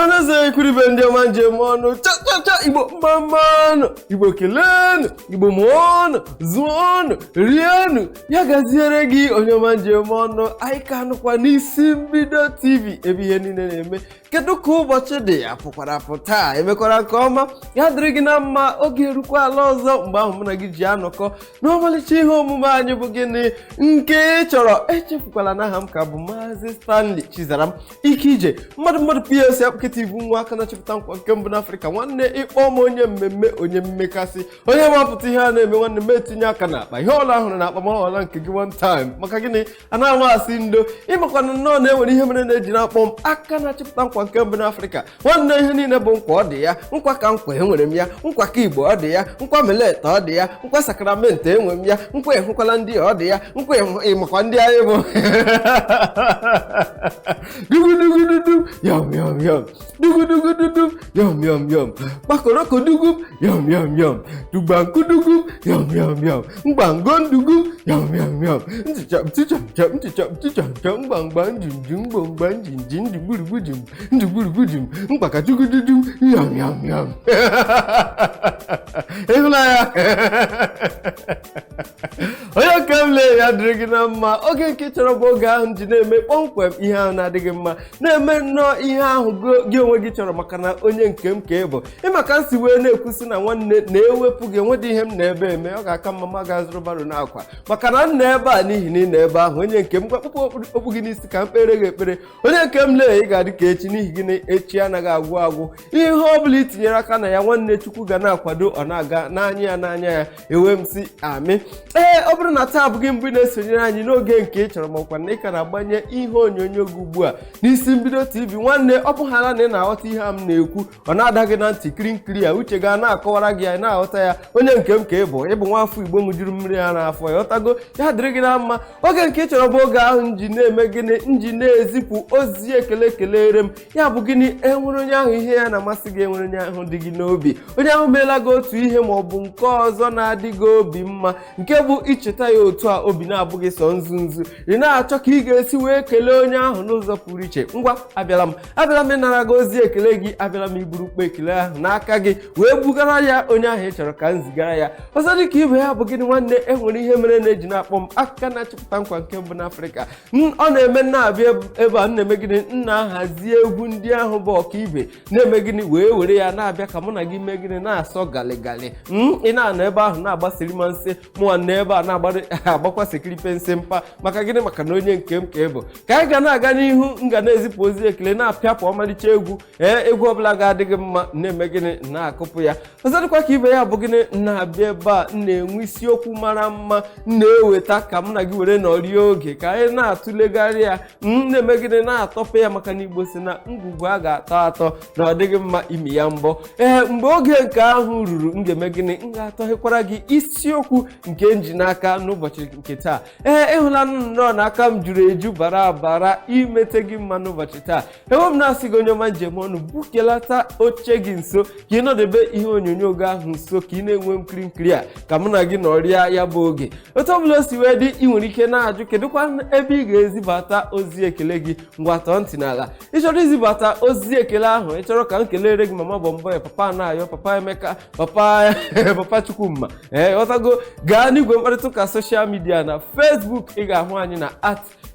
Ọnụeze ikwuribe ndị ọma njem ọnụ, cha cha cha. Igbo mmanụ, Igbo keleenụ, Igbo mụọnụ, zụọnụ, rienụ. Ya gaziere gị, onye ọma njem ọnụ. Anyị ka nụkwa n'Isi Mbido TV, ebe ihe niile na-eme. Kedu ka ụbọchị dị? Apụkwara apụ taa, emekwara nke ọma. Ya dịrị gị na mma. Oge erukwa ala ọzọ mgbe ahụ mụ na gị ji anọkọ n'ọmalịcha ihe omume anyị bụ gịnị nke ị chọrọ. Echefukwala na aha m ka bụ Maazị Stanley Chizaram Ike Ije mmadụ mmadụ PS akpụkịta ibu nwa aka na-achịpụta nkwa nke mbụ n'Afrịka. Nwanne, ịkpọ m onye mmemme, onye mmekasị, onye mapụta ihe a na-eme. Nwanne m, etinye aka n'akpa, ihe ọla ahụrụ n'akpa ma ọla nke gị one time. Maka gịnị? A na-ama asị ndo. Ịmakwana nnọọ na enwere ihe mere na-eji na-akpọ m aka na-achịpụta nkwa nke mbụ n'Afrịka. Nwanne, ihe niile bụ nkwa, ọ dị ya. Nkwa ka nkwa, enwere m ya. Nkwa ka Igbo, ọ dị ya. Nkwa melet, ọ dị ya. Nkwa sakramenti, enwe m ya. Nkwa ịhụkwala ndị, ọ dị ya. Nkwa ịmakwa ndị anyị bụ dugudugududu yom yom yom, dugudugududu yom yom yom, kpakoroko dugum yom yom yom, dugbankudugu yom yom yom, mgbangondugu yom yom yom, nticham ticham cham nticham ticham cham, mgbamgba njinjim mgbamgba njinjim njigburugbujim njigburugbujim, mkpakachugududu yom yom yom. Ịhụla ya, onye nke m? Lee, ya dịrị gị na mma. Oge nke chọrọ bụ oge ahụ m ji na-eme kpọmkwem ihe ahụ na-adịghị mma, na-eme nnọọ ihe ahụ gị onwe gị chọrọ, maka na onye nke m ka ị bụ. Ịmaka nsi wee na-ekwusi na nwanne na-ewepụ gị, enwedị ihe m na-ebe eme. Ọ ga-aka mma ma ga-azụrụ baro na akwa, maka na m nọ ebe a n'ihi na ị nọ ebe ahụ. Onye nke m, gwa kpụkpọ okpu gị n'isi ka m kpere gị ekpere. Onye nke m, lee, ị ga-adị ka echi. N'ihi gịnị? Echi anaghị agwụ agwụ. Ihe ọ bụla i tinyere aka na ya, nwanne, Chukwu ga na-akwado, ọ na-aga n'anya ya n'anya ya. Ewe m si amị. Ee, ọ bụrụ na taa bụ gị mbụ ị na-esonyere anyị n'oge nke ị chọrọ, makwa na ị ka na-agbanye ihe onyonyo gị ugbu a n'Isi Mbido TV, nwanne, ọ bụghara na ị na-aghọta ihe a m na-ekwu, ọ na-ada gị na ntị kiri nkiri ya, uche ga na-akọwara gị ya, na-aghọta ya. Onye nke m ka ị bụ, ịbụ nwa afọ Igbo ṅụjuru mmiri ya n'afọ ya ọtago. Ya dịrị gị na mma. Oge nke ị chọrọ bụ oge ahụ nji na-eme gịnị? Nji na-ezipụ ozi ekele kelere m. Ya bụ gịnị? Enwere onye ahụ ihe ya na-amasị gị, enwere onye ahụ dị gị n'obi, onye ahụ meela gị otu ihe ma ọ bụ nke ọzọ na-adị gị obi mma, nke bụ icheta ya otu a, obi na-abụghị sọ nzu nzu, ị na-achọ ka ị ga-esi wee kelee onye ahụ n'ụzọ pụrụ iche. Ngwa, abịala m, abịala m ịnara gị ozi ekele gị. Abịala m iburu ukpe ekele ahụ n'aka gị wee bugara ya onye ahụ ị chọrọ ka m zigara ya. Ọzọ dị ka ibe ya bụ gịnị? Nwanne, enwere ihe mere na-eji na-akpọ m aka na-achịpụta nkwa nke mbụ n'Afrịka. Ọ na-eme na-abịa ebe a m na-eme gịnị? M na-ahazi egwu ndị ahụ bụ ọkaibe, na-eme gịnị? Wee were ya na-abịa ka mụ na gị mee gịnị? Na-asọ galigali. Ị na-anọ ebe ahụ na-agbasiri ma nsị mụnwa nọ ebe a na-agbakwa sekiripe nsị mpa. Maka gịnị? Maka na onye nke m ka ị bụ. Ka anyị ga na-aga n'ihu, m ga na-ezipụ ozi ekele, na-apịapụ ọmalịcha egwu. Ee, egwu ọbụla ga-adị gị mma, na-eme gịnị? Na-akụpụ ya. Ọzọ dịkwa ka ibe ya bụ gịnị? Na-abịa ebe a m na-enwe isiokwu mara mma m na-eweta ka mụ na gị were nọrie oge ka anyị na-atụlegharị ya, m na-eme gịnị? Na-atọpe ya, maka na Igbo si na ngwugwu a ga-atọ atọ na ọ dịghị mma imi ya mbọ. Ee, mgbe oge nke ahụ ruru, m ga-eme gịnị? M ga-atọghekwara gị isiokwu nke m ji n'aka n'ụbọchị nke taa. Ee, ịhụla nnọọ na aka m juru eju bara abara imete gị mma n'ụbọchị taa. Enwe m na-asị gị, onye ọma njem ọnụ, bukelata oche gị nso ka ị nọdebe ihe onyonyo gị ahụ nso, ka ị na-enwe nkiri nkiri a, ka mụ na gị nọrịa ya bụ oge. Otu ọbụla o si wee dị, ị nwere ike na-ajụ, kedụkwa ebe ị ga-ezibata ozi ekele gị? Ngwa, tọọ ntị n'ala. Ị chọrọ izibata ozi ekele ahụ, ị chọrọ ka m kelere gị mama Bọmbọy, papa Anayo, papa Emeka, papa Chukwuma, ee, ghọtago? Gaa n'igwe mkparịta ụka social media. Na Facebook, ị ga-ahụ anyị na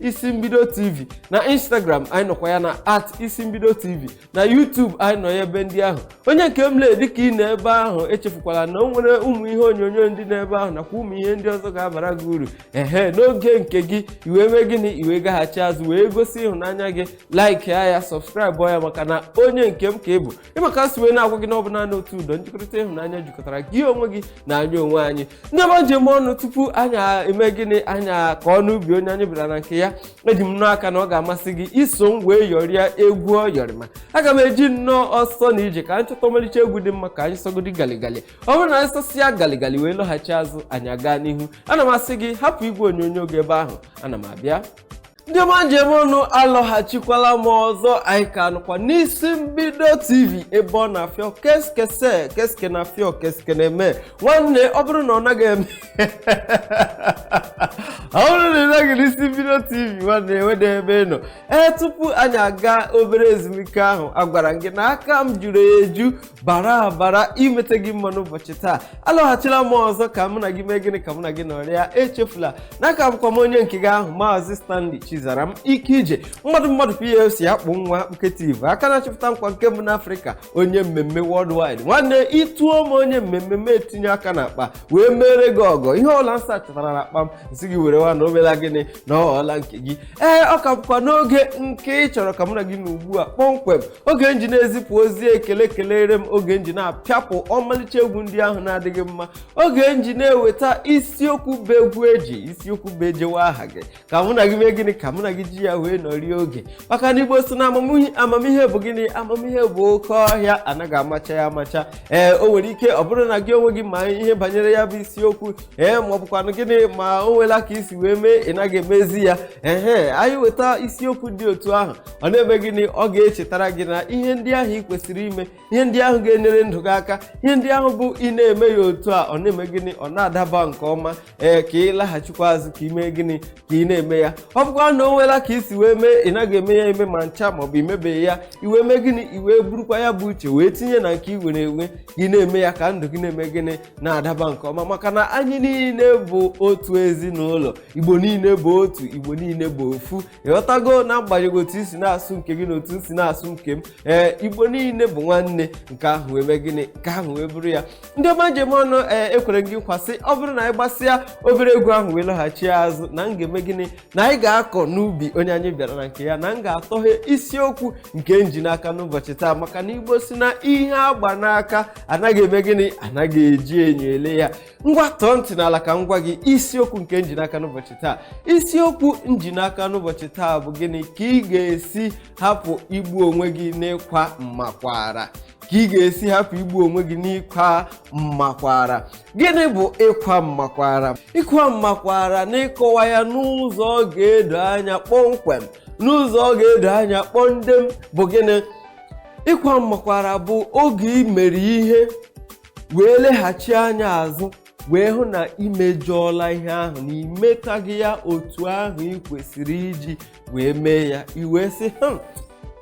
@IsiMbidoTV. Na Instagram, anyị nọkwa ya na @IsiMbidoTV. Na YouTube, anyị nọ ya. Ebe ndị ahụ, onye nke m lee, dịka ị nọ ebe ahụ, echefukwala na o nwere ụmụ ihe onyonyo ndị n'ebe ahụ nakwa ụmụ ihe ndị ọzọ ga-abara gị uru. Ehe, n'oge nke gị, iwee mee gịnị? Iwee gaghachi azụ wee gosi ịhụnanya gị, like ya, subscribe ya, maka na onye nke m ka ị bụ. Ịmaka si wee na-agwa gị na ọ bụ naanị otu ụdọ njikọrịta ịhụnanya jikọtara gị onwe gị na anyị onwe anyị. Ndị ọma njem ọnụ, tupu anyị eme gịnị? Anyị kọọ n'ubi onye anyị bịara na nke ya, eji m n'aka na ọ ga-amasị gị iso m wee yọrịa egwu ọ yọrịma. Aga m eji nnọọ ọsọ na ije ka anyị chọta ọmalịcha egwu dị mma, ka anyị sọgodi galigali. Ọ bụrụ na anyị sọsịa galigali wee lọghachi azụ, anyị aga n'ihu. Ana m asị gị, hapụ igwe onyonyo gị ebe ahụ, ana m abịa. Ndị ọma njem ọnụ, alọghachikwala m ọzọ. Anyị ka nọkwa n'Isi Mbido TV, ebe ọ na-afịọ keskese keske na-afịọ keske na-eme. Nwanne, ọ bụrụ na ọ naghị eme, ọ bụrụ na ị naghị n'Isi Mbido TV, nwanne, enwede ebe ị nọ. Ee, tupu anyị aga obere ezumike ahụ, agwara m gị na aka m juru eju bara abara imete gị mma n'ụbọchị taa. Alọghachila m ọzọ ka mụ na gị mee gịnị? Ka mụ na gị nọrịa. Echefula na aka bụkwa m onye nke gị ahụ, Maazị Stanley Chizaram Ike Ije, mmadụ mmadụ PLC akpụ nwa akpụketiv aka na-achịpụta nkwa nke mbụ n'Afrịka, onye mmemme worldwide. Nwanne, ịtụọ m onye mmemme, m etinye aka n'akpa wee mere gị ọgọ. Ihe ọla nsa chọtara n'akpa m, nsị gị were nwa na o mela gịnị? Na ọ ghọọla nke gị. Ee, ọ ka bụkwa n'oge nke ị chọrọ ka mụ na gị na ugbu a kpọmkwem, oge nji na-ezipụ ozi ekele kelere m, oge nji na-apịapụ ọmalịcha egwu ndị ahụ na-adịghị mma, oge nji na-eweta isiokwu bụ egwu eji isiokwu bụ ejewe aha gị, ka mụ na gị mee gịnị? Ka mụ na gị ji ya wee nọrie oge, maka na Igbo so na amamihe bụ gịnị? Amamihe bụ oke ọhịa, anaghị amacha ya amacha. Ee, o nwere ike ọ bụrụ na gị onwe gị ma ihe banyere ya bụ isiokwu, ee, ma ọ bụkwanụ gịnị, ma o nwela ka isi wee mee ị naghị emezi ya. Ehe, anyị weta isiokwu dị otu ahụ, ọ na-eme gịnị? Ọ ga-echetara gị na ihe ndị ahụ ị kwesịrị ime, ihe ndị ahụ ga-enyere ndụ gị aka, ihe ndị ahụ bụ ị na-eme ya otu a, ọ na-eme gịnị? Ọ na-adaba nke ọma. Ee, ka ị laghachikwa azụ ka ị mee gịnị? Ka ị na-eme ya. Ọ bụkwa na o nwela ka isi wee mee ị naghị eme ya eme ma ncha, maọbụ imebeghị ya, i wee mee gịnị? I wee burukwa ya bụ uche wee tinye na nke ị were enwe ka ị na-eme ya, ka ndụ gị na-eme gịnị? Na-adaba nke ọma, maka na anyị niile bụ otu ezinụlọ. Igbo niile bụ otu, Igbo niile bụ ofu. Ịghọtago? Na agbanyeghị otu isi na-asụ nke gị na otu nsi na-asụ nke m, ee, Igbo niile bụ nwanne. Nke ahụ wee mee gịnị? Nke ahụ wee bụrụ ya. Ndị ọma njem ọnụ, ee, ekwere gị nkwa sị ọ bụrụ na anyị gbasịa obere egwu ahụ wee lọghachi azụ, na m ga-eme gịnị? Na anyị ga-akọ n'ubi onye anyị bịara na nke ya, na m ga-atọghe isiokwu nke nji n'aka n'ụbọchị taa, maka na Igbo si na ihe agba n'aka anaghị eme gịnị? Anaghị eji enyo ele ya. Ngwa, tọọ ntị n'ala ka m gwa gị isiokwu nke nji n'aka n'ụbọchị taa. Isiokwu nji n'aka n'ụbọchị taa bụ gịnị? Ka ị ga-esi hapụ igbu onwe gị n'ịkwa mmakwara. Ka ị ga-esi hapụ igbu onwe gị n'ịkwa mmakwara. Gịnị bụ ịkwa mmakwara? Ịkwa mmakwara, na ịkọwa ya n'ụzọ ọ ga-edo anya kpọmkwem, n'ụzọ ọ ga-edo anya kpọndem, bụ gịnị? Ịkwa mmakwara bụ oge ị mere ihe wee leghachi anya azụ wee hụ na imejọọla ihe ahụ, na imetaghị ya otu ahụ ị kwesịrị iji wee mee ya. I wee sị,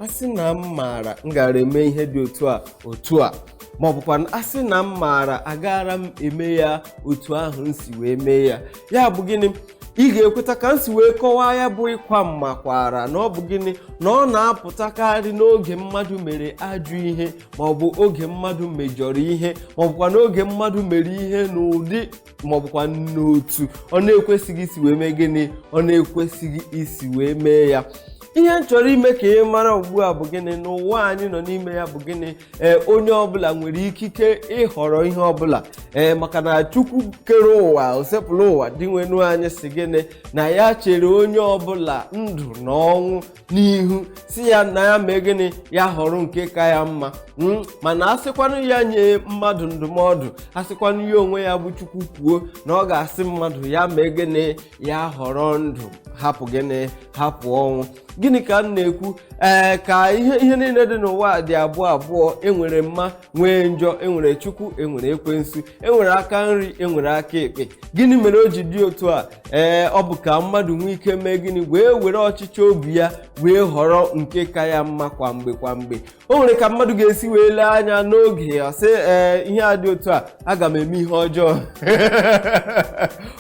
asị na m maara, m gara eme ihe dị otu a otu a, ma ọ bụkwa asị na m maara, agara m eme ya otu ahụ m si wee mee ya. Ya bụ gịnị? Ị ga-ekweta ka m si wee kọwaa ya bụ ịkwa mmakwara, na ọ bụ gịnị? Na ọ na-apụtakarị n'oge mmadụ mere ajọ ihe, ma ọ bụ oge mmadụ mejọrọ ihe, ma ọ bụkwa n'oge mmadụ mere ihe n'ụdị ma ọ bụkwa n'otu ọ na-ekwesịghị isi wee mee gịnị? Ọ na-ekwesịghị isi wee mee ya. Ihe m chọrọ ime ka ị mara ugbu a bụ gịnị? N'ụwa anyị nọ n'ime ya bụ gịnị? Ee, onye ọbụla nwere ikike ịhọrọ ihe ọbụla. Ee, maka na Chukwu kere ụwa, osepụrụ ụwa dị nwenu anyị, si gịnị? Na ya chere onye ọbụla ndụ na ọnwụ n'ihu, si ya na ya mee gịnị? Ya họrọ nke ka ya mma. Mana asịkwanụ ya nye mmadụ ndụmọdụ, asịkwanụ ya onwe ya bụ Chukwu kwuo, na ọ ga-asị mmadụ ya mee gịnị? Ya họrọ ndụ, hapụ gịnị? Hapụ ọnwụ. Gịnị ka m na-ekwu? Ee, ka ihe niile dị n'ụwa dị abụọ abụọ. Enwere mma, nwee njọ, enwere Chukwu, enwere ekwensu, enwere aka nri, enwere aka ekpe. Gịnị mere o ji dị otu a? Ee, ọ bụ ka mmadụ nwee ike mee gịnị? Wee were ọchịchị obi ya wee họrọ nke ka ya mma. Kwa mgbe kwa mgbe, o nwere ka mmadụ ga-esi wee lee anya n'oge, ọ sị, ee, ihe a dị otu a, aga m eme ihe ọjọọ.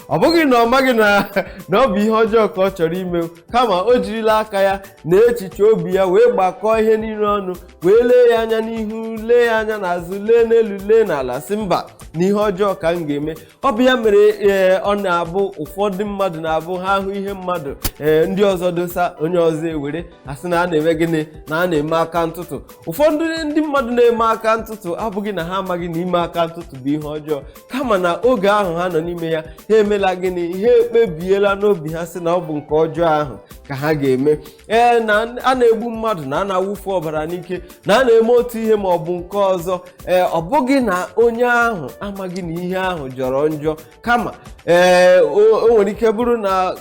Ọ bụghị na ọ maghị na ọ bụ ihe ọjọọ ka ọ chọrọ ime, kama o jirila aka ya na echiche obi ya wee gbakọọ ihe niile ọnụ, wee lee ya anya n'ihu, lee ya anya n'azụ, lee n'elu, lee n'ala, sị mba, na ihe ọjọọ ka m ga-eme. Ọ bụ ya mere, ee, ọ na-abụ ụfọdụ mmadụ na-abụ ha hụ ihe mmadụ, ee, ndị ọzọ dosa, onye ọzọ ewere, asị na a na-eme gịnị? Na a na-eme aka ntụtụ. Ụfọdụ ndị mmadụ na-eme aka ntụtụ abụghị na ha amaghị na ime aka ntụtụ bụ ihe ọjọọ, kama na oge ahụ ha nọ n'ime ya, ha emela gịnị? Ihe ekpebiela n'obi ha sị na ọ bụ nke ọjọọ ahụ ka ha ga-eme. Ee, na a na-egbu mmadụ, na a na-awụfu ọbara n'ike, na a na-eme otu ihe ma ọ bụ nke ọzọ. Ee, ọ bụghị na onye ahụ amaghị na ihe ahụ jọrọ njọ, kama ee, o nwere ike bụrụ na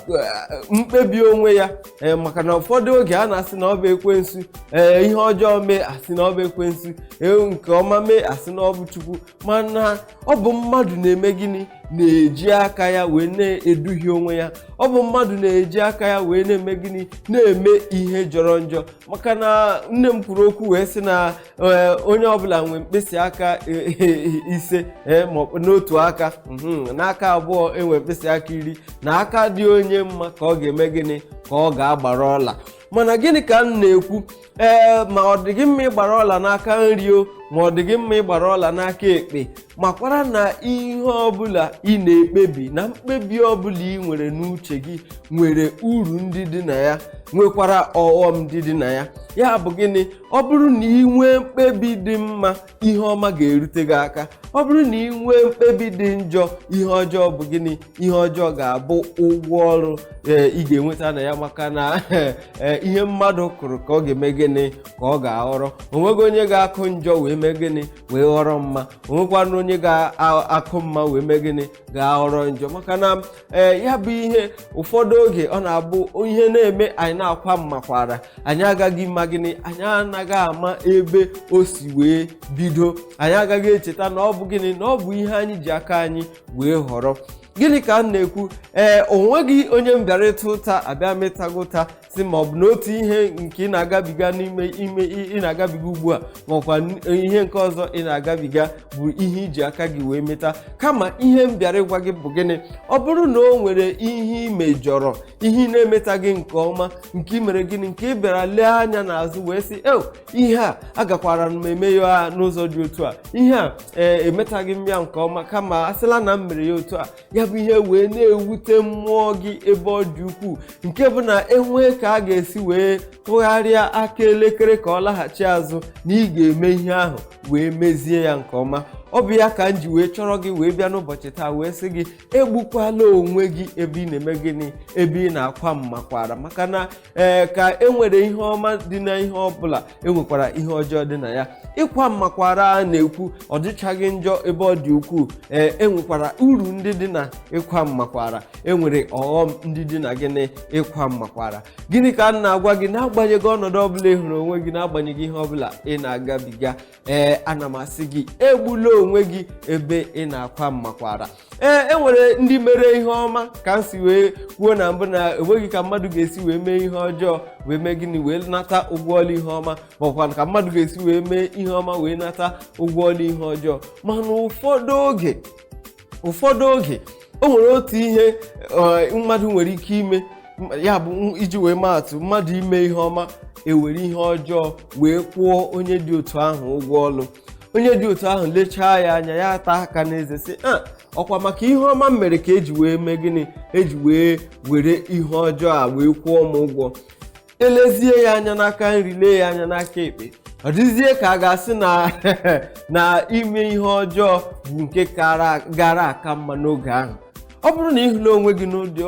mkpebi onwe ya. Ee, maka na ụfọdụ oge a na-asị na ọ bụ ekwensu. Ee, ihe ọjọọ mee, asị na ọ bụ ekwensu. Ee, nke ọma mee, asị na ọ bụ Chukwu. Mana ọ bụ mmadụ na-eme gịnị? Na-eji aka ya wee na-eduhie onwe ya. Ọ bụ mmadụ na-eji aka ya wee na-eme gịnị? Na-eme ihe jọrọ njọ. Maka na nne m kwuru okwu wee sị na onye ọbụla nwee mkpịsị aka 5, ma ọ bụ n'otu aka, n'aka abụọ enwe mkpịsị aka 10, na aka dị onye mma ka ọ ga-eme gịnị? Ka ọ ga-agbara ọla. Mana gịnị ka m na-ekwu? Ee, ma ọ dị gị mma ịgbara ọla n'aka nri o, ma ọ dị gị mma ịgbara ọla n'aka ekpe, makwara na ihe ọbụla ị na-ekpebi na mkpebi ọbụla ị nwere n'uche gị nwere uru ndị dị na ya, nwekwara ọghọm ndị dị na ya. Ya bụ gịnị? Ọ bụrụ na ị nwee mkpebi dị mma, ihe ọma ga-erute gị aka. Ọ bụrụ na ị nwee mkpebi dị njọ, ihe ọjọọ bụ gịnị? Ihe ọjọọ ga-abụ ụgwọ ọrụ ee ị ga-enweta na ya. Maka na ihe mmadụ kụrụ ka ọ ga-eme gịnị? Ka ọ ga-aghọrọ. Onweghị onye ga-akụ njọ wee mee gịnị? Wee ghọrọ mma. Onwekwana onye ga-akụ mma wee mee gịnị? Ga-aghọrọ njọ. Maka na ee, ya bụ ihe ụfọdụ oge ọ na-abụ ihe na-eme anyị na-akwa mmakwara, anyị agaghị mma gịnị? Anyị anaghị ama ebe o si wee bido. Anyị agaghị echeta na ọ bụ gịnị? Na ọ bụ ihe anyị ji aka anyị wee họrọ. Gịnị ka m na-ekwu? Ee, o nweghị onye m bịara ịta ụta abịa mịtago ụta si, ma ọ bụ n'otu ihe nke ị na-agabiga n'ime ime ị na-agabiga ugbu a, ma ọkwa ihe nke ọzọ ị na-agabiga bụ ihe iji aka gị wee meta. Kama ihe m bịara ịgwa gị bụ gịnị? Ọ bụrụ na o nwere ihe ị mejọrọ, ihe ị na-emetaghị nke ọma, nke ị mere gịnị, nke ị bịara lee anya n'azụ wee sị, "Eo, ihe a agakwara m eme ya n'ụzọ dị otu a, ihe a, ee, emetaghị m ya nke ọma, kama asịla na m mere ya otu a," ya bụ ihe wee na-ewute mmụọ gị ebe ọ dị ukwuu, nke bụ na enwee ka a ga-esi wee tụgharịa aka elekere ka ọ laghachi azụ, na ị ga-eme ihe ahụ wee mezie ya nke ọma. Ọ bụ ya ka m ji wee chọrọ gị wee bịa n'ụbọchị taa, wee sị gị egbukwala onwe gị ebe ị na-eme gịnị? Ebe ị na-akwa mmakwara. Maka na ee, ka e nwere ihe ọma dị na ihe ọbụla, enwekwara ihe ọjọọ dị na ya. Ịkwa mmakwara a na-ekwu, ọ dịchaghị njọ ebe ọ dị ukwuu. Ee, enwekwara uru ndị dị na ịkwa mmakwara, enwere ọghọm ndị dị na gịnị? Ịkwa mmakwara. Gịnị ka m na-agwa gị? N'agbanyeghị ọnọdụ ọbụla ị hụrụ onwe gị, n'agbanyeghị ihe ọbụla ị na-agabiga, ee, ana m asị gị egbula onwe gị ebe ị na-akwa mmakwara. Ee, enwere ndị mere ihe ọma. Ka m si wee kwuo na mbụ, na enweghị ka mmadụ ga-esi wee mee ihe ọjọọ wee mee gịnị? Wee nata ụgwọ ọlụ ihe ọma, maọkwa ka mmadụ ga-esi wee mee ihe ọma wee nata ụgwọ ọlụ ihe ọjọọ. Mana ụfọdụ oge o nwere otu ihe mmadụ nwere ike ime, ya bụ iji wee maatụ, mmadụ ime ihe ọma, ewere ihe ọjọọ wee kwụọ onye dị otu ahụ ụgwọ ọlụ. Onye dị otu ahụ lechaa ya anya, ya ata aka n'eze, sị, "A ọkwa maka ihe ọma m mere ka eji wee mee gịnị? Eji wee were ihe ọjọọ a wee kwụọ m ụgwọ." Elezie ya anya n'aka nri, lee ya anya n'aka ekpe, ọ dịzie ka a ga-asị na ime ihe ọjọọ bụ nke gara aka mma n'oge ahụ. Ọ bụrụ na ị hụla onwe gị n'ụdị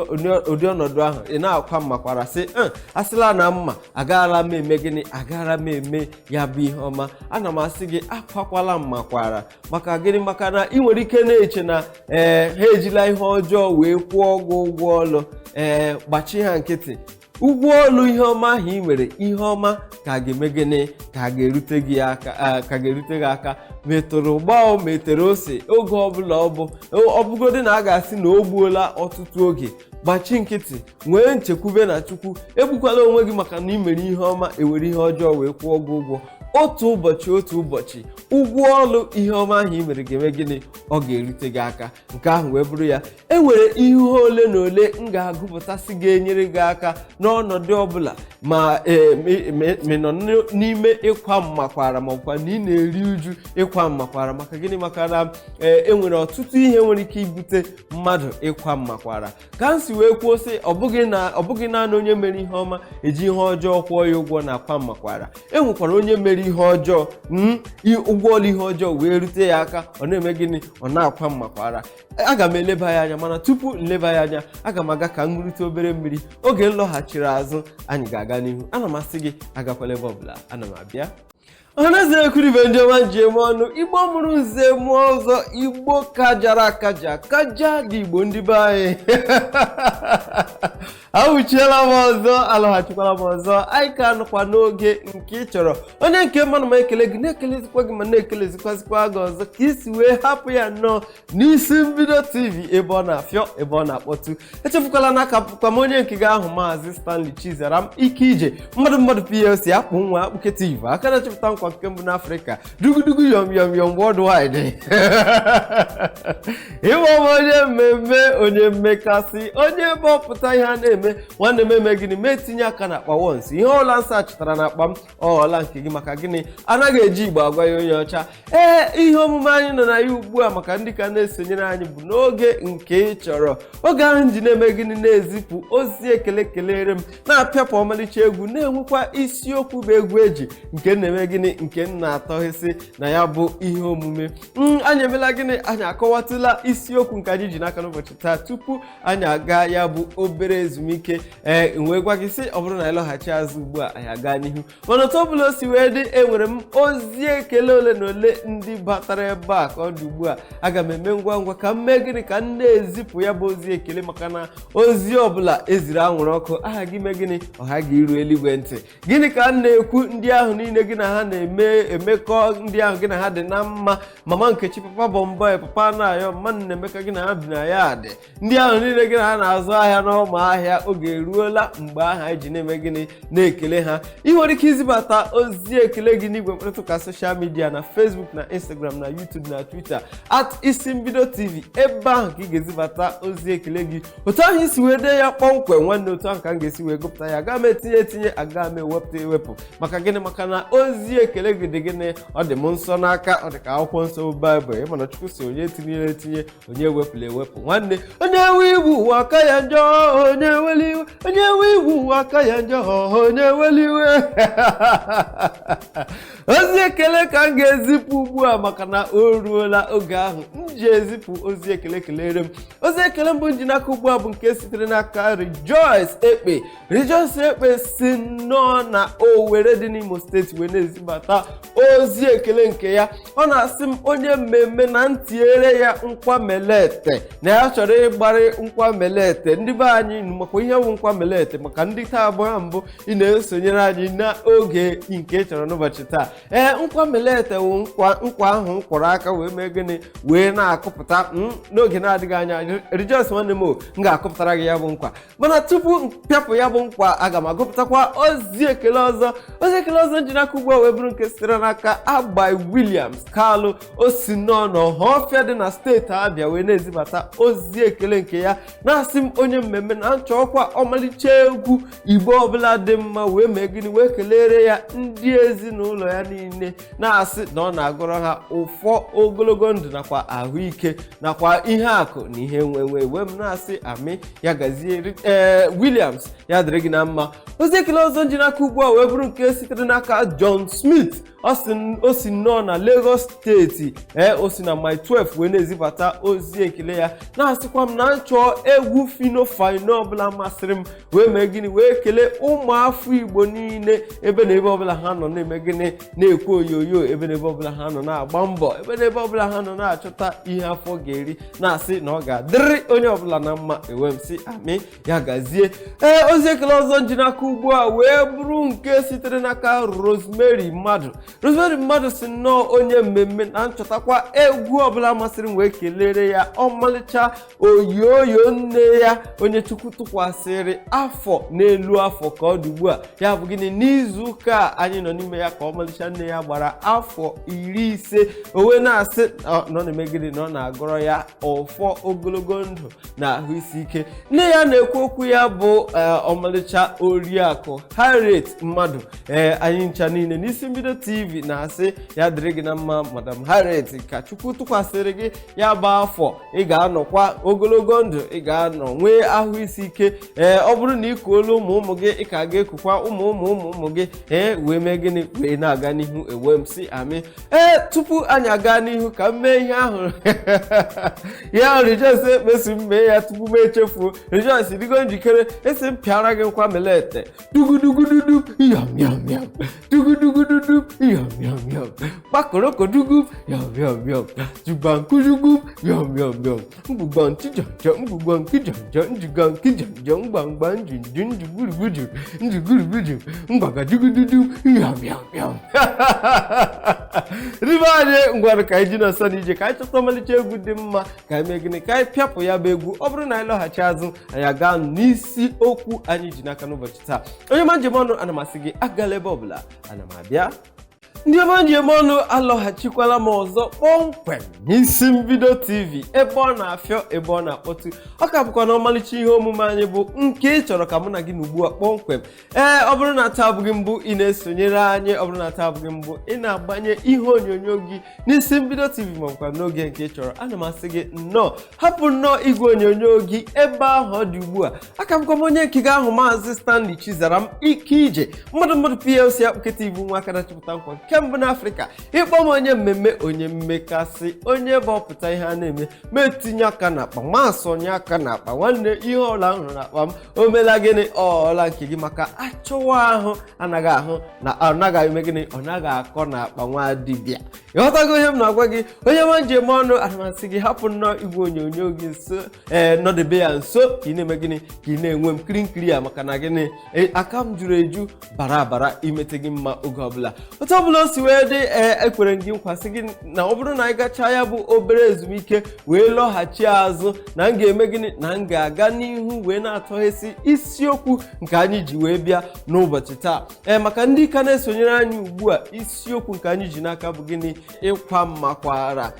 ụdị ọnọdụ ahụ ị na-akwa mmakwara, sị, "Asịla na mma agaala m eme gịnị? Agaala m eme ya bụ ihe ọma," ana m asị gị akwakwala mmakwara. Maka gịnị? Maka na ị nwere ike na-eche na ee, ha ejila ihe ọjọọ wee kwụọ gị ụgwọ ọlụ. Ee, gbachi ha nkịtị. Ụgwọ ọlụ ihe ọma ahụ ị mere, ihe ọma ka ga-eme gịnị? Ka ga-erute gị aka, ka ga-erute gị aka. Metụrụ gbao, metere ose, oge ọbụla ọ bụ ọbụgodị na a ga-asị na o gbuola ọtụtụ oge, gbachi nkịtị, nwee nchekwube na Chukwu. Egbukwala onwe gị maka na ị mere ihe ọma, ewere ihe ọjọọ wee kwụọ gị ụgwọ. Otu ụbọchị, otu ụbọchị, ụgwọ ọlụ ihe ọma ahụ ị mere ga-eme gịnị? Ọ ga-erute gị aka. Nke ahụ wee bụrụ ya. E nwere ihe ole na ole m ga-agụpụtasị ga-enyere gị aka n'ọnọdụ ọbụla, ma ị nọ n'ime ịkwa mmakwara, ma ọbụkwa na ị na-eri uju ịkwa mmakwara. Maka gịnị? Maka na ee, e nwere ọtụtụ ihe nwere ike ibute mmadụ ịkwa mmakwara. Ka m si wee kwuo sị, ọ bụghị naanị onye mere ihe ọma eji ihe ọjọọ kwụọ ya ụgwọ na akwa mmakwara. E nwekwara onye mere mere ihe ọjọọ, ụgwọ ọlụ ihe ọjọọ wee rute ya aka, ọ na-eme gịnị? Ọ na-akwa mmakwara. Aga m eleba ya anya, mana tupu nleba ya anya, aga m aga ka m ṅụrịta obere mmiri. Oge m lọghachiri azụ, anyị ga-aga n'ihu. Ana m asị gị agakwala ebe ọbụla, ana m abịa. Ọhaneze, ekwuribe, ndị ọma ji eme ọnụ, Igbo mụrụ nze mụọ ọzọ, Igbo kajara akaja kaja dị, Igbo ndị be anyị, awụchiela m ọzọ, alọghachikwala m ọzọ. Anyị ka nọkwa n'oge nke ị chọrọ. Onye nke mmanụ ma ekele gị, na-ekelezikwa gị, ma na-ekelezikwazikwa gị ọzọ ka isi wee hapụ ya nnọọ n'Isi Mbido TV, ebe ọ na-afịọ, ebe ọ na-akpọtụ. Echefukwala na aka bụkwa m onye nke gị ahụ, Maazị Stanley Chizaram Ike Ije mmadụ mmadụ PLC, akpụ nwa akpụketiv, aka na-achịpụta nkwa nke mbụ n'Afrịka, dugudugu yom yom yom worldwide. Ịbụ m onye mmemme, onye mmekasị, onye ebe ọpụta ihe a na-eme. Nwanne m, eme gịnị ma etinye aka na akpa wons ihe ọla nsọ chụtara na akpa m ọghọla nke gị. Maka gịnị? Anaghị eji Igbo agwa ya onye ọcha. Ee, ihe omume anyị nọ na ya ugbu a, maka ndị ka na-esonyere anyị, bụ n'oge nke ị chọrọ, oge ahụ ji na-eme gịnị? Na-ezipụ ozi ekele, kelere m, na-apịapụ ọmalịcha egwu, na-enwekwa isiokwu bụ egwu eji nke na-eme gịnị, nke m na-atọghịsị na ya bụ ihe omume. Anyị emela gịnị? Anyị akọwatụla isiokwu nke anyị ji n'aka n'ụbọchị taa tupu anyị aga ya bụ obere ezumike. Ee, wee gwa gị sị, ọ bụrụ na anyị lọghachi azụ ugbu a, anyị aga n'ihu. Mana otu ọbụla o si wee dị, enwere m ozi ekele ole na ole ndị batara ebe a ka ọ dị ugbu a. Aga m eme ngwa ngwa ka m mee gịnị? Ka m na-ezipụ ya bụ ozi ekele, maka na ozi ọbụla eziri anwụrụ ọkụ aha gị mee gịnị? Ọha gị iru eluigwe ntị. Gịnị ka m na-ekwu? Ndị ahụ niile gị na ha na-eme emekọ, ndị ahụ gị na ha dị na mma, Mama Nkechi, Papa Bọmbọị, Papa Nayo, mma Nnaemeka, gị na ha bi na ya dị, ndị ahụ niile gị na ha na-azụ ahịa n'ọma ahịa, oge eruola mgbe ahụ anyị ji na-eme gịnị? Na-ekele ha. Ị nwere ike izibata ozi ekele gị n'igwe mkparịta ụka social media, na Facebook, na Instagram, na YouTube, na Twitter, @IsiMbidoTV. Ebe ahụ ka ị ga-ezibata ozi ekele gị. Otu ahụ isi wee dee ya kpọmkwem, nwanne, otu ahụ ka m ga-esi wee gụpụta ya. Aga m etinye etinye, aga m ewepụta ewepụ. Maka gịnị? Maka na ozi ekele gị dị gịnị? Ọ dị m nsọ n'aka, ọ dị ka akwụkwọ nsọ bụ Baịbụl. Ịma na Chukwu si onye tinyere etinye, onye ewepụla ewepụ. Nwanne, onye nwe igbu ụwa aka ya njọ, onye weli iwe, onye nwe igbu ụwa aka ya njọ, onye weli iwe. Ozi ekele ka m ga-ezipụ ugbu a, maka na o ruola oge ahụ m ji ezipụ ozi ekele. Kelere m ozi ekele mbụ m ji n'aka ugbu a bụ nke sitere n'aka Rejoice Ekpe. Rejoice Ekpe si nnọọ na Owerri dị n'Imo Steeti wee na-ezibata ozi ekele nke ya. Ọ na-asị m, onye mmemme, na ntinyere ya nkwa melete, na ya chọrọ ịgbarị nkwa melete. Ndị be anyị, makwa ihe bụ nkwa melete? Maka ndị taa abụọ mbụ ị na-esonyere anyị n'oge nke ị chọrọ n'ụbọchị taa, ee, nkwa melete wụ nkwa, nkwa ahụ m kwọrọ aka wee mee gịnị? Wee na-akụpụta n'oge na-adịghị anya. Rejoice, nwanne m, o m ga-akụpụtara gị ya bụ nkwa. Mana tupu m pịapụ ya bụ nkwa, aga m agụpụtakwa ozi ekele ọzọ. Ozi ekele ọzọ ji n'aka ugbu a wee bụrụ nke sitere n'aka Agbai Williams Kalụ. O si nnọọ n'Ọhafịa dị na steeti Abịa wee na-ezibata ozi ekele nke ya, na-asị m, onye mmemme, na nchọkwa ọmalịcha egwu Igbo ọbụla dị mma wee mee gịnị? Wee kelere ya ndị ezinụlọ ya niile, na-asị na ọ na-agụrọ ha ụfọ ogologo ndụ nakwa ahụike nakwa ihe akụ na ihe nwenwe. Wee m na-asị amị, ya gazie. Ee, Williams, ya dịrị gị na mma. Ozi ekele ọzọ ji n'aka ugbu a wee bụrụ nke sitere n'aka John Smith. Ọ sị o si nnọọ na Lagos Steeti, ee, o si na Mile 12 wee na-ezibata ozi ekele ya, na-asịkwa m na nchọọ egwu Fino Fino ọbụla masịrị m wee mee gịnị? Wee kelee ụmụafọ Igbo niile, ebe na ebe ọbụla ha nọ na-eme gịnị? Na-ekwe onyonyo, ebe na ebe ọbụla ha nọ na-agba mbọ, ebe na ebe ọbụla ha nọ na-achọta ihe afọ ga-eri, na-asị na ọ ga-adịrị onye ọbụla na mma. Ewe m sị amị, ya gazie. Ee, ozi ekele ọzọ ji n'aka ugbu a wee bụrụ nke sitere n'aka Rosemary Mmadụ. Rosemary Mmadụ si nnọọ, onye mmemme, na nchọtakwa egwu ọbụla masịrị m wee kelere ya ọmalịcha oyoyo nne ya, onye Chukwu tụkwasịrị afọ n'elu afọ ka ọ dị ugbu a. Ya bụ gịnị? N'izu ụka a anyị nọ n'ime ya ka ọmalịcha nne ya gbara afọ 50. O wee na-asị na ọ na-eme gịnị? Na ọ na-agọrọ ya ụfọ ogologo ndụ na ahụ isi ike. Nne ya na-ekwu okwu ya bụ ọmalịcha Oriakụ Harriet Mmadụ. Ee, anyị ncha niile n'Isi Mbido TV na-asị ya dịrị gị na mma, Madam Harriet, ka Chukwu tụkwasịrị gị ya bụ afọ, ị ga-anọkwa ogologo ndụ, ị ga-anọ nwee ahụ isi ike. ike. Ee, ọ bụrụ na ị kuola ụmụ ụmụ gị, ị ka ga-ekukwa ụmụ ụmụ ụmụ ụmụ gị, ee, wee mee gịnị, wee na-aga n'ihu. Ewe m si amị. Ee, tupu anyị aga n'ihu, ka m mee ihe ahụ ya Rejoice ekpesi m mee ya tupu m echefuo. Rejoice, dịgo njikere? Esi m pịara gị nkwa melete dugudugududu yam yam yam, dugudugududu yam yam yam, kpakorokodugu yam yam yam, jugbankujugu yam yam yam, mgbugbantijanja mgbugbankijanja njigankijanja mgbamgba njinji njigburugburu njigburugburu mgbagajugududu yam yam yam. Ndị be anyị, ngwanụ, ka anyị ji n'ọsọ n'ije, ka anyị chọta ọmalịcha egwu dị mma, ka anyị mee gịnị, ka anyị pịapụ ya bụ egwu. Ọ bụrụ na anyị lọghachi azụ, anyị aga n'isi okwu anyị ji n'aka n'ụbọchị taa. Onye ma njem ọnụ, ana m asị gị agala ebe ọbụla, ana m abịa. Ndị ọma njem ọnụ, alọghachikwala m ọzọ kpọmkwem n'Isi Mbido TV, ebe ọ na-afịọ, ebe ọ na-akpọtụ. Ọ ka bụkwa na ọmalịcha ihe omume anyị bụ nke ị chọrọ ka mụ na gị na ugbu a kpọmkwem. Ee, ọ bụrụ na taa abụghị mbụ ị na-esonyere anyị, ọ bụrụ na taa abụghị mbụ ị na-agbanye ihe onyonyo gị n'Isi Mbido TV, ma ọbụkwa n'oge nke ị chọrọ, ana m asị gị nnọọ. Hapụ nnọọ igwe onyonyo gị ebe ahụ ọ dị ugbu a. Aka bụkwa m onye nke gị ahụ, Maazị Stanley Chizaram Ike Ije, mmadụ mmadụ PLC akpụketa ibu nwa aka na-achịpụta nkwa nke mbụ n'Afrịka. Ịkpọ m onye mmemme, onye mmekasị, onye bụ ọpụta ihe a na-eme, ma etinye aka n'akpa, ma asọnye aka n'akpa. Nwanne, ihe ọla m hụrụ n'akpa m, o mela gịnị? Ọla nke gị, maka achọwa ahụ anaghị ahụ na ọ naghị eme gịnị, ọ naghị akọ n'akpa nwa dibịa. Ịghọtago ihe m na-agwa gị, onye nwa njem ọnụ? Ana m asị gị hapụ nnọọ igwe onyonyo gị nso, ee, nọdebe ya nso, ka ị na-eme gịnị, ka ị na-enwe m nkiri nkiri a, maka na gịnị? Ee, aka m juru eju bara abara imete gị mma oge ọbụla, otu ọbụla o si wee dị. Ee, ekwere m gị nkwa sị gị na ọ bụrụ na anyị gachaa ya bụ obere ezumike wee lọghachi azụ, na m ga-eme gịnị, na m ga-aga n'ihu wee na-atọghesi isiokwu nke anyị ji wee bịa n'ụbọchị taa. Ee, maka ndị ka na-esonyere anyị ugbu a, isiokwu nke anyị ji n'aka bụ gịnị? Ịkwa mmakwara.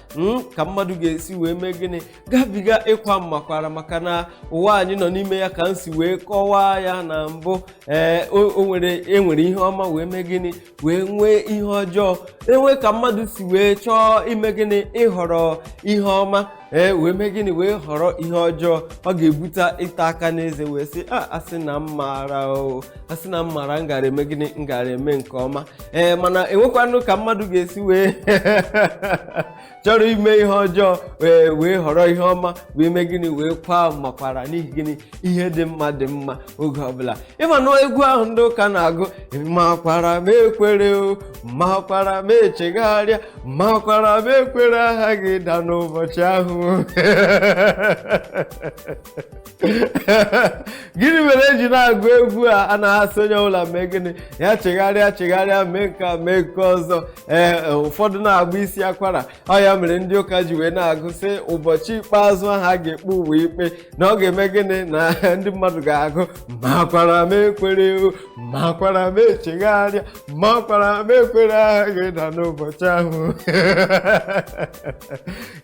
Ka mmadụ ga-esi wee mee gịnị, gabiga ịkwa mmakwara, maka na ụwa anyị nọ n'ime ya, ka m si wee kọwaa ya na mbụ, ee, o nwere, enwere ihe ọma, wee mee gịnị, wee nwee ihe ọjọọ. Enwe ka mmadụ si wee chọọ ime gịnị, ịhọrọ ihe ọma, ee, wee mee gịnị, wee họrọ ihe ọjọọ, ọ ga-ebute ịta aka n'eze wee sị, a asị na m maara, o asị na m maara, m gara eme gịnị, m gara eme nke ọma. Ee, mana enwekwanụ ka mmadụ ga-esi wee chọrọ ime ihe ọjọọ, wee họrọ ihe ọma, wee mee gịnị, wee kwa makwara. N'ihi gịnị? Ihe dị mma dị mma oge ọbụla. Ịma na egwu ahụ ndị ụka na-agụ, makwara m ekwere, o makwara m echegharịa, makwara m ekwere aha gị da n'ụbọchị ahụ. Gịnị mere eji na-agụ egwu a? A na-asị onye ọbụla mee gịnị, ya chegharịa, chegharịa, mee nke a, mee nke ọzọ. Ee, ụfọdụ na-agba isi akwara. Ọ ya mere ndị ụka ji wee na-agụ sị ụbọchị ikpeazụ ahụ a ga-ekpe ụwa ikpe, na ọ ga-eme gịnị, na ndị mmadụ ga-agụ, makwara m ekwere, o makwara m echegharịa, makwara m ekwere aha gị da n'ụbọchị ahụ.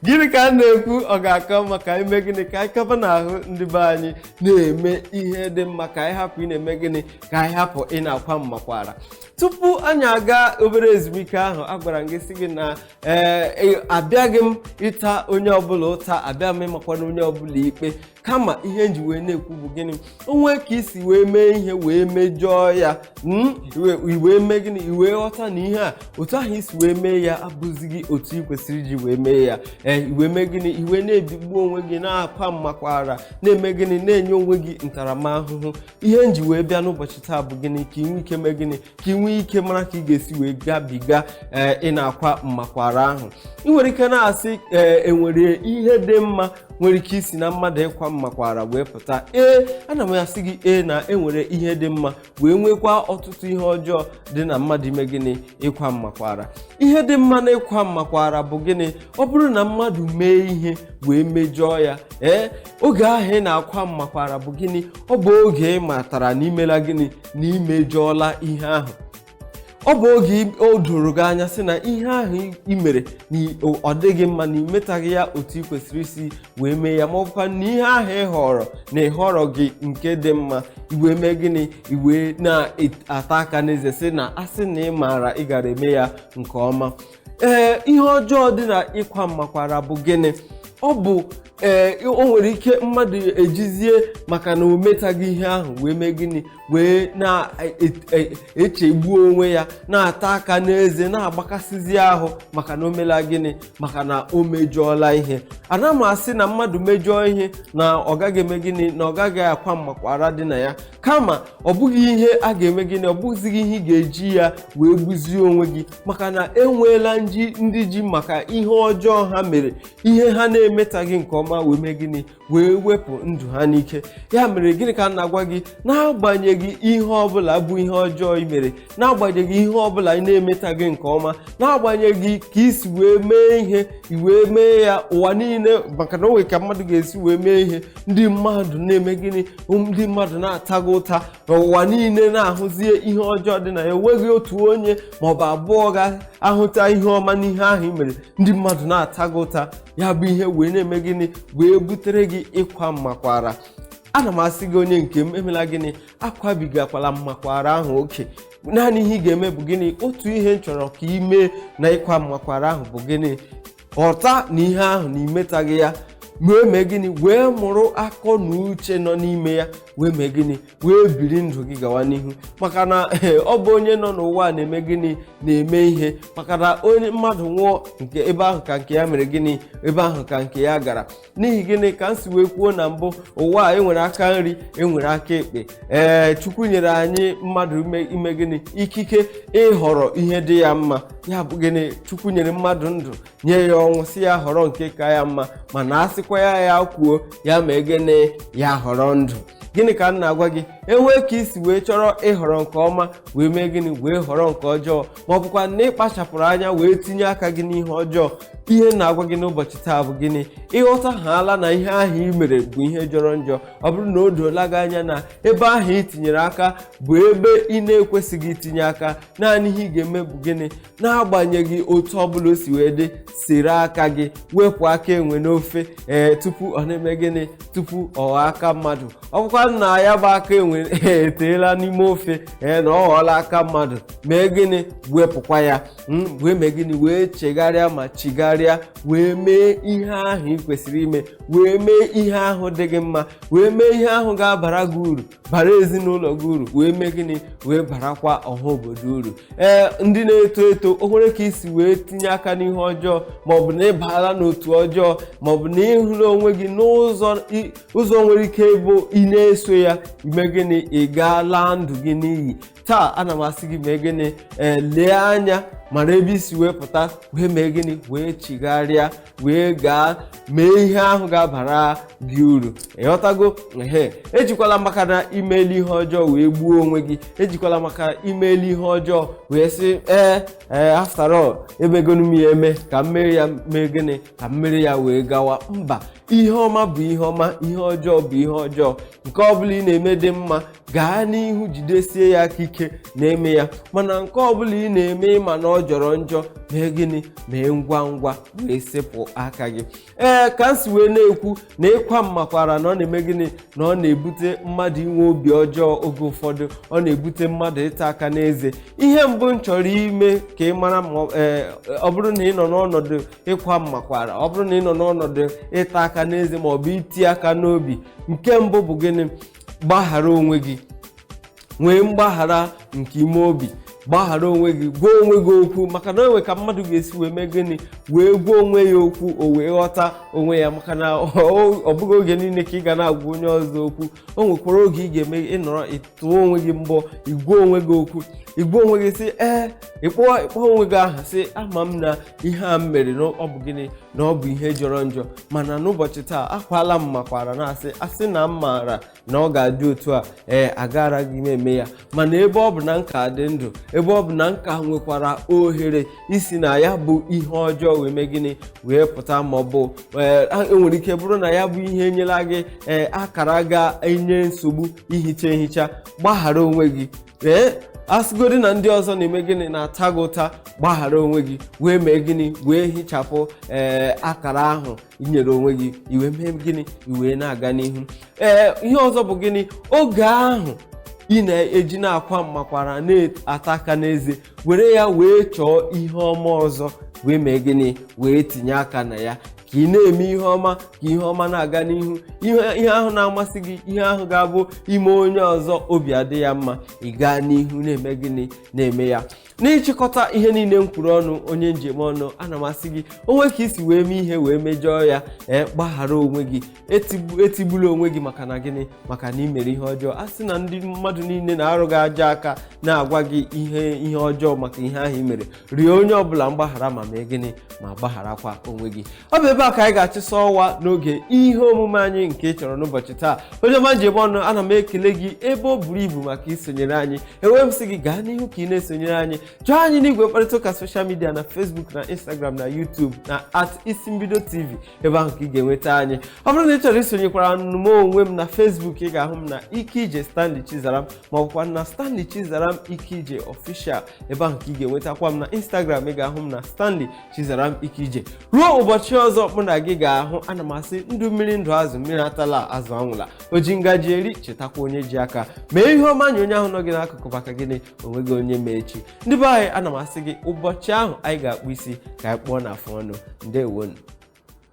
Gịnị ka a na-ekwu? Ọ ga-aka mma ka anyị mee gịnị, ka anyị kaba n'ahụ ndị be anyị na-eme ihe dị mma, ka anyị hapụ ị na-eme gịnị, ka anyị hapụ ị na-akwa mmakwara. Tupu anyị aga obere ezumike ahụ, agwara m gị sị gị na ee, abịaghị m ịta onye ọbụla ụta, abịa m ịmakwana onye ọbụla ikpe, kama ihe nji wee na-ekwu bụ gịnị? Onwe ka isi wee mee ihe wee mejọọ ya, i wee mee gịnị, i wee ghọta na ihe a, otu ahụ isi wee mee ya abụzighị otu ị kwesịrị iji wee mee ya. Ee, i wee mee gịnị, i wee na-ebigbu onwe gị, na-akwa mmakwara, na-eme gịnị, na-enye onwe gị ntaramahụhụ. Ihe nji wee bịa n'ụbọchị taa bụ gịnị? Ka ị nwee ike mee gịnị, ka ị nwee ike mara ka ị ga-esi wee gabiga, ee, ị na-akwa mmakwara ahụ. Ị nwere ike na-asị, ee, enwere ihe dị mma nwere ike isi na mmadụ ịkwa mmakwara wee pụta? Ee, ana m asị gị ee, na enwere ihe dị mma, wee nwekwa ọtụtụ ihe ọjọọ dị na mmadụ ime gịnị, ịkwa mmakwara. Ihe dị mma na ịkwa mmakwara bụ gịnị? Ọ bụrụ na mmadụ mee ihe wee mejọọ ya, ee, oge ahụ ị na-akwa mmakwara bụ gịnị? Ọ bụ oge ị matara na imela gịnị, na imejọọla ihe ahụ. Ọ bụ oge o doro gị anya sị na ihe ahụ ị mere na ọ dịghị mma, na imetaghị ya otu ị kwesịrị isi wee mee ya, ma ọ bụkwa na ihe ahụ ị họrọ na ị họrọ gị nke dị mma. Iwee mee gịnị? Iwee na-ata aka n'eze sị na asị na ị maara, ị gara eme ya nke ọma. Ee, ihe ọjọọ dị na ịkwa mmakwara bụ gịnị? Ọ bụ Ee, o nwere ike mmadụ ejizie maka na o metaghị ihe ahụ wee mee gịnị? Wee na-echegbu onwe ya, na-ata aka n'eze, na-agbakasịzi ahụ maka na o mela gịnị? Maka na o mejọọla ihe. Ana m asị na mmadụ mejọọ ihe na ọ gaghị eme gịnị? Na ọ gaghị akwa mmakwara dị na ya. Kama ọ bụghị ihe a ga-eme gịnị? Ọ bụghịzi ihe ị ga-eji ya wee gbuzie onwe gị, maka na enweela nji ndị ji maka ihe ọjọọ ha mere, ihe ha na-emetaghị nke ọma, wee mee gịnị? Wee wepụ ndụ ha n'ike. Ya mere, gịnị ka m na-agwa gị? N'agbanyeghị ihe ọbụla bụ ihe ọjọọ ị mere, n'agbanyeghị ihe ọbụla ị na-emetaghị nke ọma, n'agbanyeghị ka isi wee mee ihe, i wee mee ya ụwa niile, maka na o nwere ka mmadụ ga-esi wee mee ihe, ndị mmadụ na-eme gịnị? Ndị mmadụ na-ata gị ụta, na ụwa niile na-ahụzie ihe ọjọọ dị na ya. Enweghị otu onye maọbụ abụọ ga-ahụta ihe ọma n'ihe ahụ ị mere. Ndị mmadụ na-ata gị ụta, ya bụ ihe wee na-eme gịnị? Wee butere gị ịkwa mmakwara. Ana m asị gị, onye nke m, emela gịnị? Akwabigakwala mmakwara ahụ oke. Naanị ihe ị ga-eme bụ gịnị? Otu ihe m chọrọ ka ị mee na ịkwa mmakwara ahụ bụ gịnị? Ghọta na ihe ahụ na imetaghị ya, wee mee gịnị? Wee mụrụ akọ na uche nọ n'ime ya, wee mee gịnị? Wee biri ndụ gị gawa n'ihu, maka na ọ bụ onye nọ n'ụwa na-eme gịnị? Na-eme ihe. Maka na onye mmadụ nwụọ, nke ebe ahụ ka nke ya mere gịnị? Ebe ahụ ka nke ya gara. N'ihi gịnị ka m si wee kwuo na mbụ, ụwa a enwere aka nri, enwere aka ekpe. Ee, Chukwu nyere anyị mmadụ ime gịnị? Ikike ịhọrọ ihe dị ya mma. Ya bụ gịnị? Chukwu nyere mmadụ ndụ, nye ya ọnwụ, si ya họrọ nke ka ya mma. Mana a sịkwa ya, ya kwuo ya mee gịnị? Ya họrọ ndụ. Gịnị ka m na-agwa gị? Enwee ka isi wee chọrọ ịhọrọ nke ọma, wee mee gịnị? Wee họrọ nke ọjọọ, ma ọ bụkwa na ịkpachapụrụ anya wee tinye aka gị n'ihe ọjọọ, ihe na-agwa gị n'ụbọchị taa bụ gịnị? Ịghọta haala na ihe ahụ ị mere bụ ihe jọrọ njọ, ọ bụrụ na o doola gị anya na ebe ahụ ị tinyere aka bụ ebe ị na-ekwesịghị itinye aka, naanị ihe ị ga-eme bụ gịnị? N'agbanyeghị otu ọbụla o si wee dị, sere aka gị, wepụ aka enwe n'ofe, ee, tupu ọ na-eme gịnị? Tupu ọ ghọọ aka mmadụ. Ọ bụkwa na ya bụ aka enwe eteela n'ime ofe, ee, na ọ ghọọla aka mmadụ, mee gịnị? Wepụkwa ya. Wee mee gịnị? Wee chegharịa ma chigharịa, wee mee ihe ahụ ị kwesịrị ime, wee mee ihe ahụ dị gị mma, wee mee ihe ahụ ga-abara gị uru, bara ezinụlọ gị uru, wee mee gịnị? Wee barakwa ọha obodo uru. Ee, ndị na-eto eto, o nwere ka isi wee tinye aka n'ihe ọjọọ, maọbụ na ịbaala n'otu ọjọọ, maọbụ na ịhụla onwe gị n'ụzọ ụzọ nwere ike ịbụ ị na-eso ya ime gịnị? Ị gaa laa ndụ gị n'iyi. Taa, ana m asị gị, mee gịnị? Ee, lee anya mara ebe isi wee pụta, wee mee gịnị? Wee chigharịa, wee gaa mee ihe ahụ ga-abara gị uru. Ịghọtago? Ehe, ejikwala maka na imeli ihe ọjọọ wee gbuo onwe gị. Ejikwala maka imeli ihe ọjọọ wee sị, "Ee, ee, after all, emegonu m ya eme, ka mmeri ya mee gịnị? Ka mmeri ya wee gawa." Mba, ihe ọma bụ ihe ọma, ihe ọjọọ bụ ihe ọjọọ. Nke ọbụla ị na-eme dị mma, gaa n'ihu jidesie ya aka ike na-eme ya. Mana nke ọbụla ị na-eme ịma na ọ jọrọ njọ, mee gịnị? Mee ngwa ngwa wee sepụ aka gị. Ee, ka m si wee na-ekwu na ịkwa mmakwara na ọ na-eme gịnị? Na ọ na-ebute mmadụ inwe obi ọjọọ. Oge ụfọdụ ọ na-ebute mmadụ ịta aka n'eze. Ihe mbụ m chọrọ ime ka ị mara, ma ee, ọ bụrụ na ị nọ n'ọnọdụ ịkwa mmakwara, ọ bụrụ na ị nọ n'ọnọdụ ịta aka n'eze ma ọ bụ iti aka n'obi, nke mbụ bụ gịnị? Gbaghara onwe gị. Nwee mgbaghara nke ime obi. Gbaghara onwe gị, gwa onwe gị okwu, maka na enwe ka mmadụ ga-esi wee mee gịnị? Wee gwa onwe ya okwu, o wee ghọta onwe ya. Maka na ọ bụghị oge niile ka ị ga na-agwa onye ọzọ okwu. O nwekwara oge ị ga-eme ịnọrọ, ịtụọ onwe gị mbọ, igwa onwe gị okwu, igwa onwe gị sị, ee, ịkpọ onwe gị aha, sị, "Ama m na ihe a m mere na ọ bụ gịnị? Na ọ bụ ihe jọrọ njọ, mana n'ụbọchị taa akwala m makwara na-asị asị na m maara na ọ ga-adị otu a, ee, agaraghị m eme ya. Mana ebe ọ bụ na nka dị ndụ, ebe ọ bụ na nka nwekwara ohere isi na ya bụ ihe ọjọọ wee mee gịnị? Wee pụta, ma ọ bụ ee, enwere ike bụrụ na ya bụ ihe enyela gị, ee, akara ga-enye nsogbu ihicha ehicha." Gbaghara onwe gị. Ee, asịgodi na ndị ọzọ na-eme gịnị? Na-ata gị ụta, gbaghara onwe gị, wee mee gịnị? Wee hichapụ, ee, akara ahụ inyere onwe gị. Iwe mee gịnị? Iwee na-aga n'ihu. Ee, ihe ọzọ bụ gịnị? Oge ahụ ị na-eji na-akwa mmakwara, na-ata aka n'eze, were ya wee chọọ ihe ọma ọzọ, wee mee gịnị? Wee tinye aka na ya ka Ka ị na-eme ihe ọma, ka ihe ọma na-aga n'ihu, ihe ahụ na-amasị gị, ihe ahụ ga-abụ ime onye ọzọ obi adị ya mma, ị gaa n'ihu na-eme gịnị? Na-eme ya. N'ịchịkọta ihe niile m kwuru ọnụ, onye njem ọnụ, ana m asị gị, onwe ka isi wee mee ihe wee mejọọ ya, ee, gbaghara onwe gị, etigbula onwe gị. Maka na gịnị? Maka na ị mere ihe ọjọọ. A sị na ndị mmadụ niile na-arụ gị ajọ aka, na-agwa gị ihe ọjọọ maka ihe ahụ ị mere, rịọ onye ọbụla mgbaghara ma mee gịnị? Ma gbagharakwa onwe gị. Ọ bụ ebe a ka anyị ga-achịsa ọwa n'oge ihe omume anyị nke ị chọrọ n'ụbọchị taa. Onye ọma njem ọnụ, ana m ekele gị ebe o buru ibu maka isonyere anyị. Enwe m sị gị gaa n'ihu ka ị na-esonyere anyị. Chọọ anyị n'igwe mkparịta ụka social media, na Facebook, na Instagram, na YouTube, na @IsimbidoTV. Ebe ahụ ka ị ga-enweta anyị. Ọ bụrụ na ị chọrọ isonyekwara m onwe m na Facebook, ị ga-ahụ m na Ike Ije Stanley Chizaram, ma ọ bụkwa na Stanley Chizaram Ike Ije Official. Ebe ahụ ka ị ga-enwetakwa m. Na Instagram, ị ga-ahụ m na Stanley Chizaram Ike Ije. Ruo ụbọchị ọzọ mụ na gị ga-ahụ, ana m asị, ndụ mmiri, ndụ azụ, mmiri atala, azụ anwụla. O ji ngaji eri, chetakwa onye ji aka. Mee ihe ọma nye onye ahụ nọ gị n'akụkụ. Maka gịnị? Onweghị onye ma echi. Ndị be anyị, ana m asị gị, ụbọchị ahụ anyị ga-akpụ isi ka anyị kpụọ n'afọ ọnụ. Ndewonu.